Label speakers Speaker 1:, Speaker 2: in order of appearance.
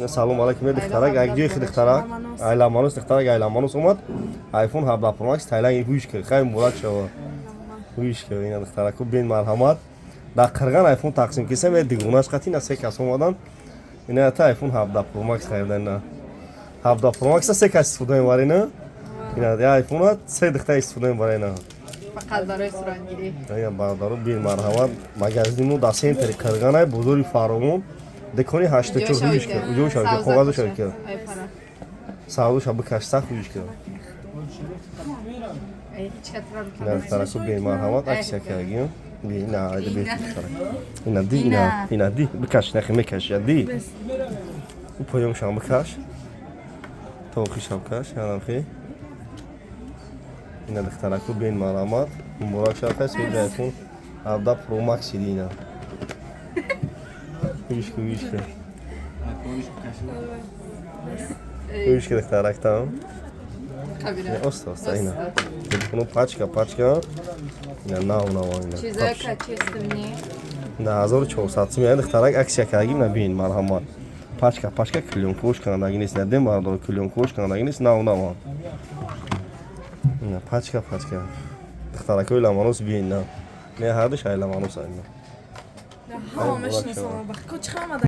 Speaker 1: Салом алейкум, духтарак, як ҷои хи духтарак. Айламанус духтарак, Айламанус омад. iPhone 17 Pro Max Тайланд гӯш кард. Хай, муборак шава. Гӯш кард ина духтараку, бин, марҳамат. Дар Қирған iPhone тақсим кисам, я дигонаш қати на се кас омадан. Ина та iPhone 17 Pro Max харидан на. 17 Pro Max се кас истифода мебарӣ на? Ина я iPhone се духтар истифода мебарӣ на.
Speaker 2: Фақат барои суратгирӣ.
Speaker 1: Ина бародаро, бин, марҳамат, магазини мо дар центри Қирғанай, бозори Фаровон. Дикони 84, гӯш кард. Уҷо шав, коғазо шав ки. Савдоша бикаш, сахт гӯш кард. Ина духтараку, бин, марҳамат, аксия кардагим. Би, ина айда би духтарак. Ина ди, ина, ина ди, бикаш, нахи мекаш, я ди. У поёмшам бикаш. То охишам каш, янамхи. Ина духтараку, бин, марҳамат, муборак шав, хай, соҳиби iPhone 17 Pro Max иди ина. Гӯш ку, гӯш ку. Гӯш ку, духтарак там. Оста, оста, ина. Телефону пачка, пачка. Ина нав, нав, ина.
Speaker 2: Чизои качественный.
Speaker 1: На 1400 сум, я духтарак аксия кардагим, на бин, марҳамат. Пачка, пачка, клёнкош канадаги нест, надем бардор, клёнкош канадаги нест, нав, нав. Ина пачка, пачка. Духтаракои Ламанус бин, на. Не ҳардуш ай Ламанус ай.
Speaker 3: Ҳама мешиносам. Бахко чӣ омада.